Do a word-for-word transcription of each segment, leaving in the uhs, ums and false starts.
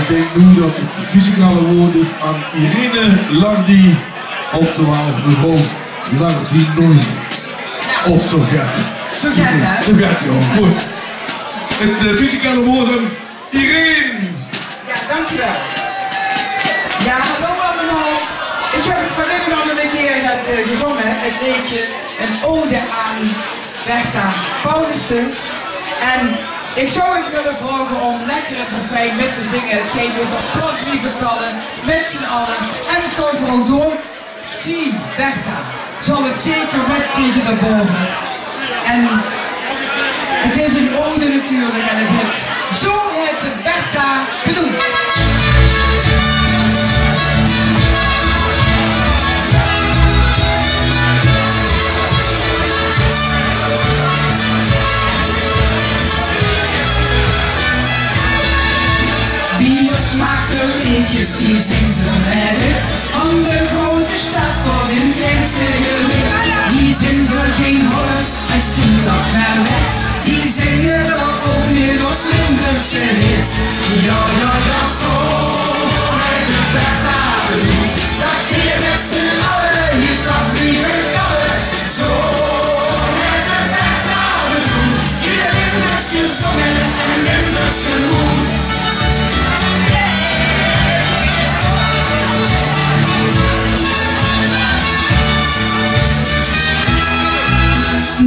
Noe dan 't muzikale woord is aan Irene Lardy, oftewel mevrouw Lardinoy. Of zoe get. Zoe get, hè? Zoe get, jao. Good. 't Eh, muzikale woord aan Irene. Jao, dankjewel. Jao, hallo allemaol. Ich höb vanmiddig al 'ne kier 't, eh, gezónge, 't leedje, 'n ode aan Bertha Paulussen. En ich zou uch wille vraoge óm lekker 't refrein mit te zinge. 't Geit euver plat blieve kalle mit z'n alle. En 't geit veural door. Zie, Bertha zal 't zeker mitkriege dao bove. En 't is 'n ode natuurlik en 't heet: Zo haet 't Bertha bedoeld. Wie smaak veur leedjes, die zeen veur wedde. Van de groete stad tot in kleinste gemeent. Die zeen veur gein holles, es toen dat ver weg. Die zinge d'r ouch mit ós Limburgse hits. Jao, jao, jao, zo haet 't Bertha bedoeld. Dat veer mit z'n alle hie plat blieve kalle. Zo haet 't Bertha bedoeld. Ieder Limburgse zóng en Limburgse moed.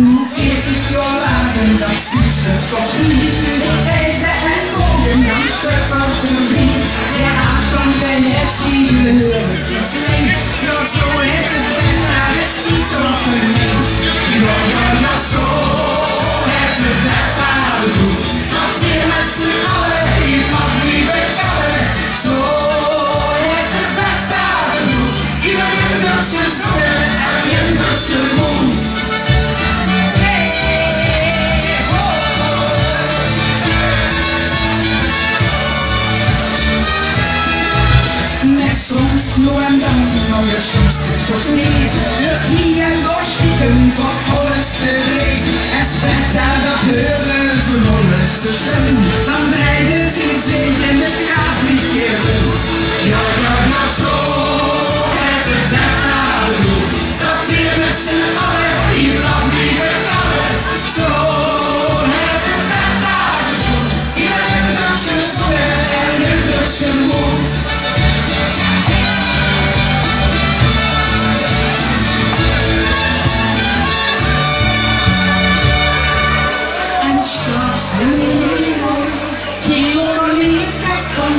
Noe veertig jaor later, dat zuus se toch neet. Reize en woone langs de portemonnee. Jao, van Venetië huur ich te klein. Jao, zo haet 't Bertha destieds ouch gemeend. Jao, jao, jao, zo haet 't Bertha bedoeld. Dat veer mit z'n alle hie plat blieve kalle. Zo haet 't Bertha bedoeld. Ieder Limburgse zóng en Limburgse moed. Mer soms, noe en dan, noe, soms toch neet, wuuert hie en dao stiekem toch alles gereed. Es Bertha dat heurde, zoe lollig, zoe slim, dan dreide ze zich in de straot drie kier óm. Jao, jao, jao, zo haet 't Bertha bedoeld. Dat veer mit z'n alle hie plat blieve kalle. Zo haet 't Bertha bedoeld. Ieder Limburgse zóng en Limburgse moed. En straks, hie weur ich gek van.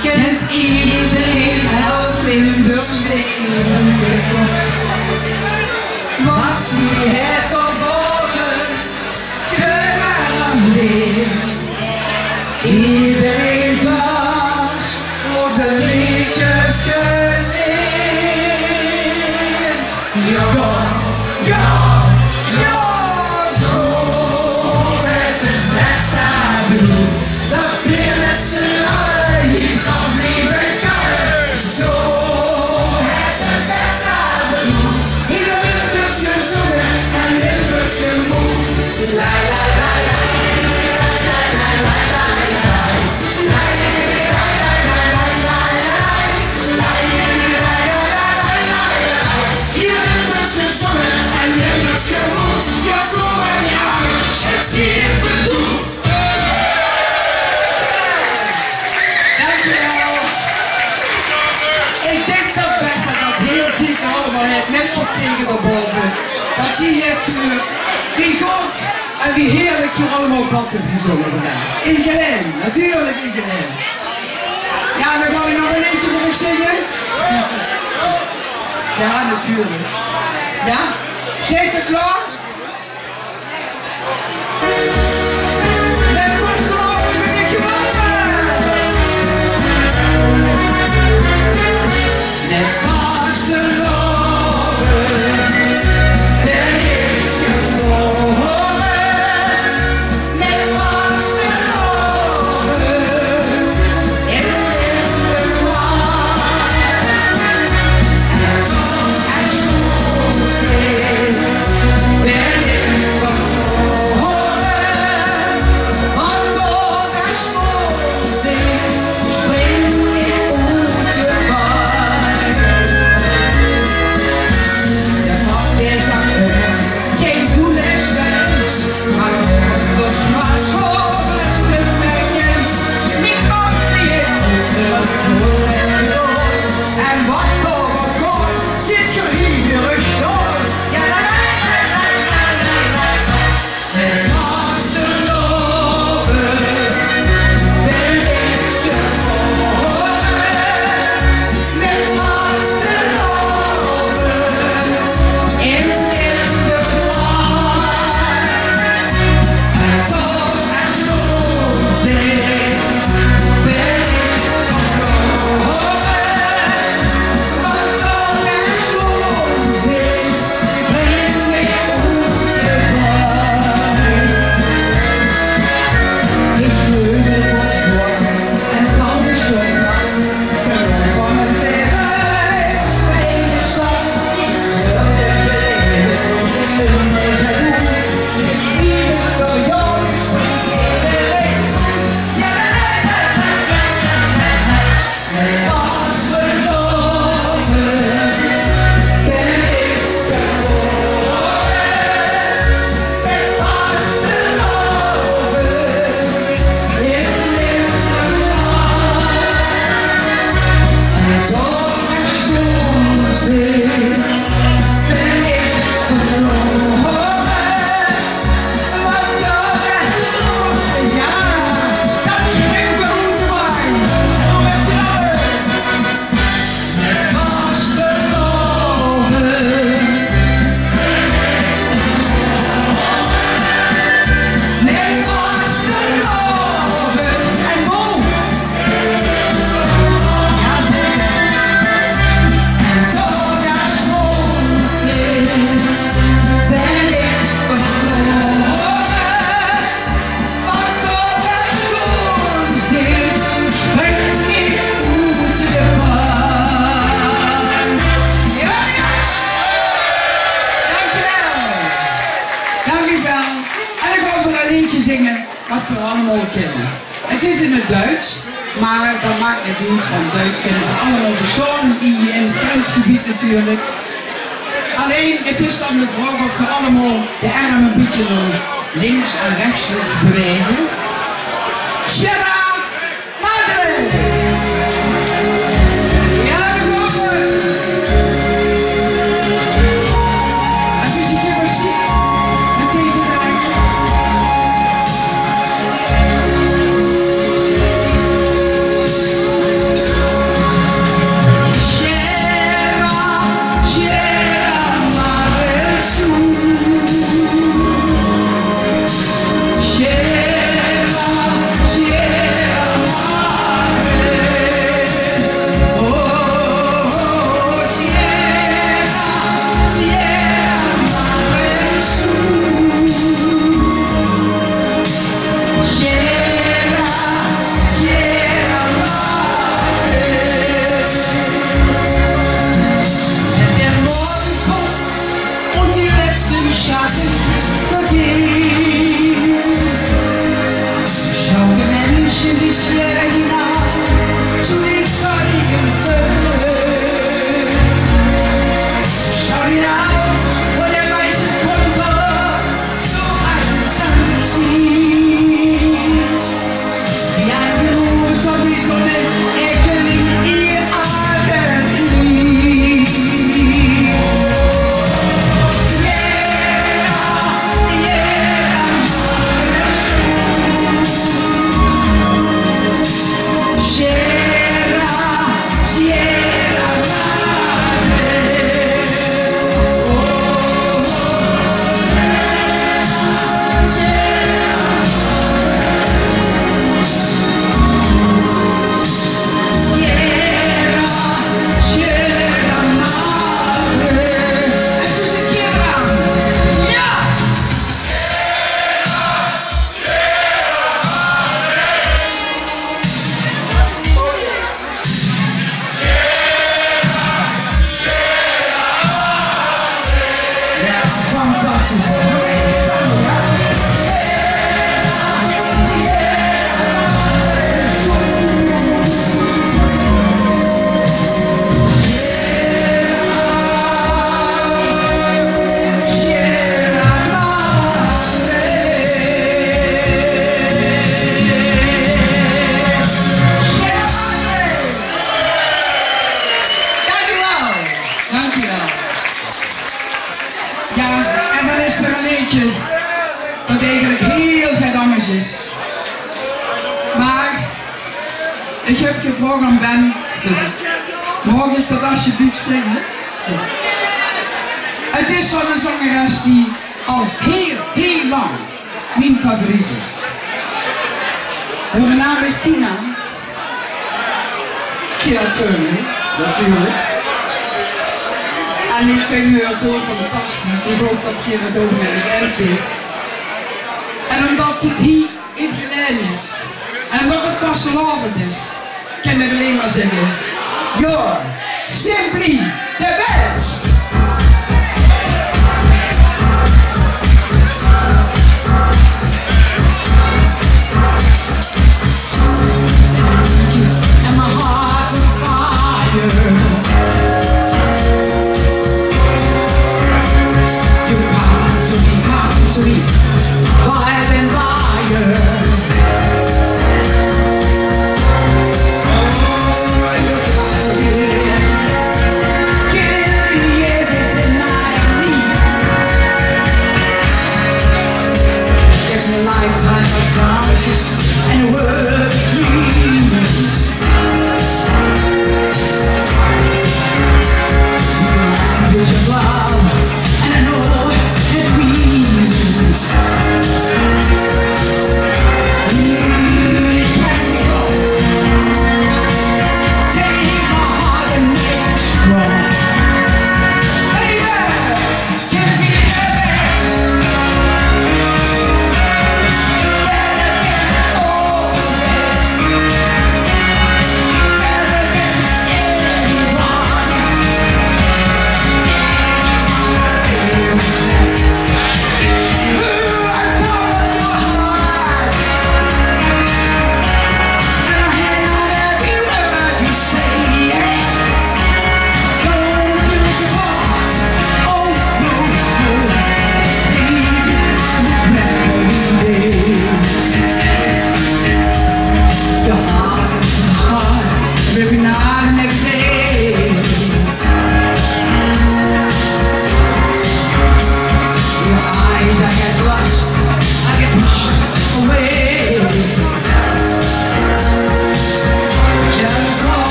Kint iederein, elk Limburgs ding. Wat zie haet dao bove gegarandeerd? Iederein vast ózze leedjes geleerd. Jao, jao, jao, zo haet 't Bertha bedoeld. Dat veer mit z'n alle hie plat blieve kalle. Zo haet 't Bertha bedoeld. Ieder Limburgse zóng en Limburgse moed. La, la, la, la. Ieder Limburgse zóng en Limburgse moed. Jao, zo en jao, 't zit bedoeld. Dankjewel. Ich dink dat Bertha dat hiel zeker allemaol haet mitgekrege dao bove. Dat zie haet gehuurd. Wie good en wie heerlik geer allemaol plat höb gezónge vandaag. In Gelaen, natuurlik in Gelaen. Jao, dan gaon ich nog ein leedje veur uch zinge. Jao, natuurlik. Jao? Zeet geer klaor? Mer det maak neet oet, want Duits kinne v'r allemaol versjtaon hie in 't grensgebied natuurlik. Allein, 't is dan de vraog of v'r allemaol de erm e bietje nao links en rechts wille bewaege. Sierra Madre! Jao, dao kómme v'r. En zoe is 't gymnastiek mit deze draai. Und die letzten Schatten vergehen. Schau der Mensch in die Sierra hinauf, zu dem völligen Glück. Schau hinauf, wo der weiße Pulver so einsam sinkt. Wie ein Blues von die Sonne echoing ihr altes Lied. Dankjewel. Dankjewel. Jao, en dan is d'r ein leedje det eigelik hiel get angers is. Mer ich höb gevraog aan Ben: maag ich det alsjeblieft zinge? 't Is van ein zangeres die al hiel, hiel lang mien favoriet is. Häöre naam is Tina. Tina Turner, natuurlik. En ich vinj häör zoe fantastisch. Ich haop det geer 't ouch mit mich ins zeet. En ómdet 't hie in Gelaen is, en ómdet 't vastelaovend is, kan ich allein mer zègke: you're simply the best. And my heart's on fire. You come to me, come to me, fire and fire.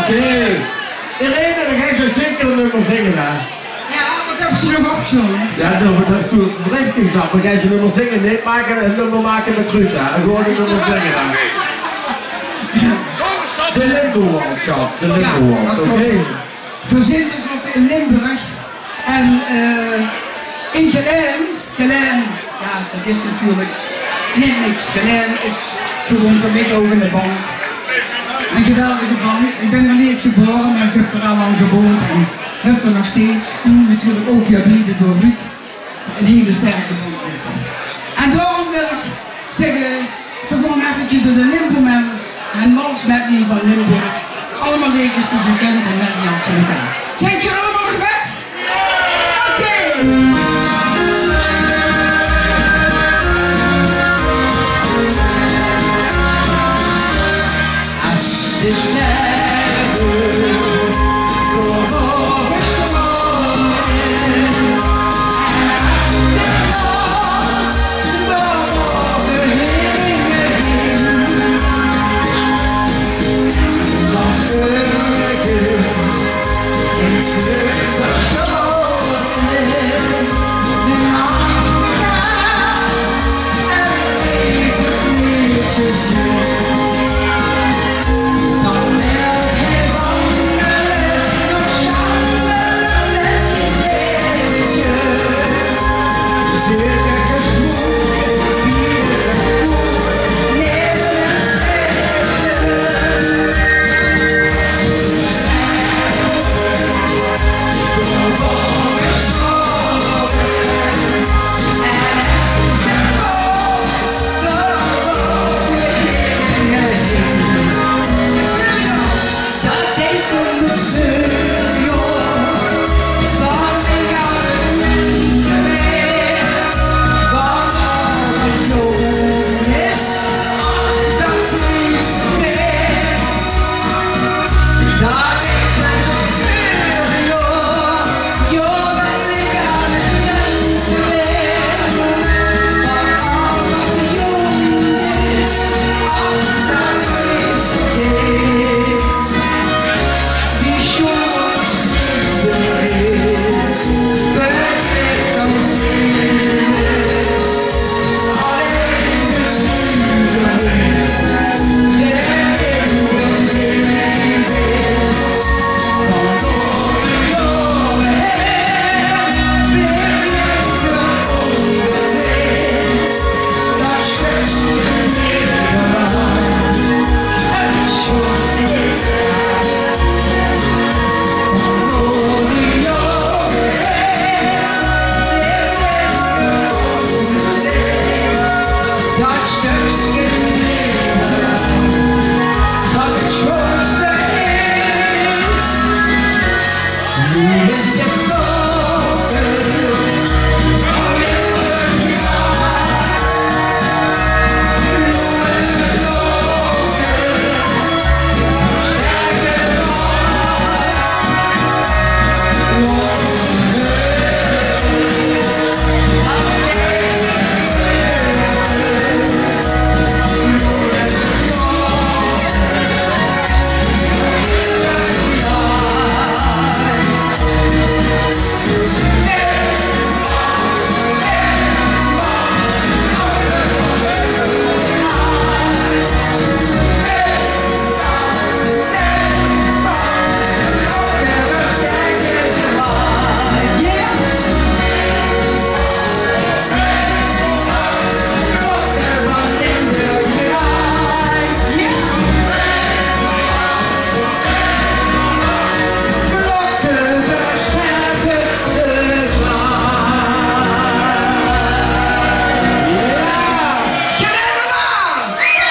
Hey, Irene, dan geis se zeker ein nummer zinge, hè? Jao, waat höbs se nog op, John? Jao, dan waat höbs se op? Richtig, zag, dan geis se ein nummer zinge. Nae, make, ein nummer make mit Ruud, hè. Gewoon ein nummer zinge, hè. De Limburgers, jao. De Limburgers, oké. Veer zeen dus oet in Limburg. En, eh, in Gelaen, Gelaen, jao, det is natuurlik neet niks. Gelaen is gewoon veur mich ouch ein band. Ein geweldige band. Ich bön d'r neet gebaore, mer ich höb d'r al lang gewoond en höb d'r nog steeds. Noe natuurlik ouch weer mede door Ruud. Ein hiel sterke band mit. En daorum wil ich zègke, veer gaon effekes door de Limburg en ein walsmedley van Limburg. Allemaol leedjes die geer kint en medley achter elkaar. Zeet geer allemaol nog mit? Oké. As de sterre boven straole en as de zon boven hinge hing, dan veur ich in sleur verscholen.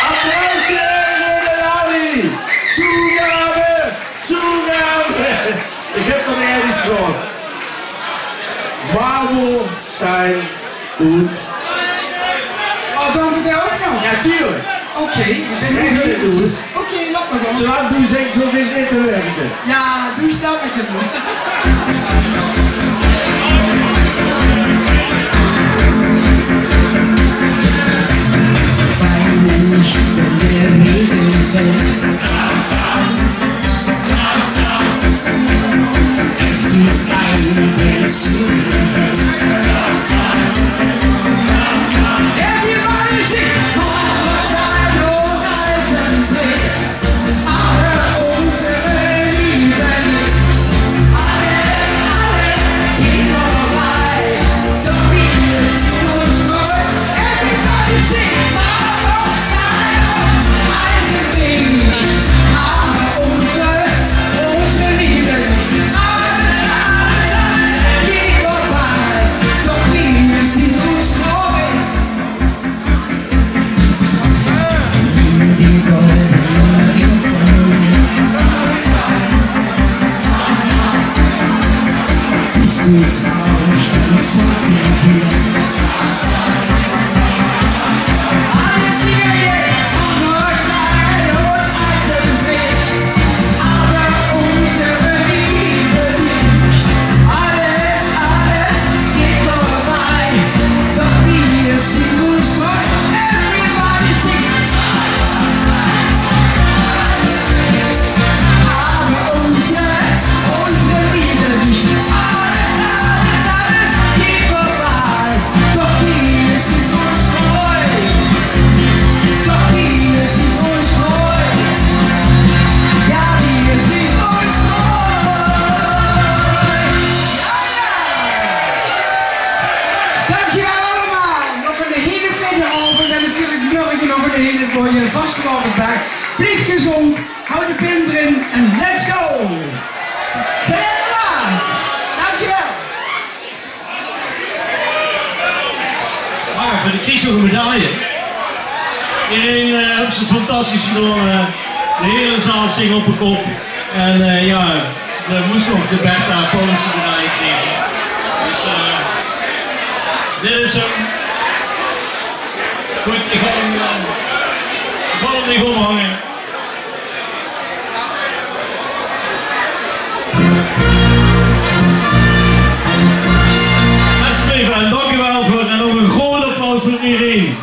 Applaus veur de Lali. Toegave, toegave. Ich höb d'r neet ins veur. Marmorstein oet. Oh, dan veur dich ouch nog? Jao, tuurlik. Oké, ich bön benieuwd. Oké, laot mer dan. Zoelang doe zings, hoof ich neet te wurke. Jao, doe stap ich 't. Bijna nicht in de regel. Dankjewel allemaal. Nog een hele fijne avond en natuurlijk morgen nog een hele mooie vastelaovesdaag. Blijf gezond, hou de pin erin en let's go! Fijne avond. Dankjewel. Maar veur de krieg zoe 'n medaille. Iedereen, eh, haet 't fantastisch gedaon. Eh, de hele zaal sting op de kop. En, eh, ja, we moesten nog de Bertha Paulus medaille kriege. Dus, eh, dit is hem. Good, ik ga hem, eh, ik ga hem neet omhange. Beste leve, en dank u wel veur, en ook een groot applaus voor iedereen.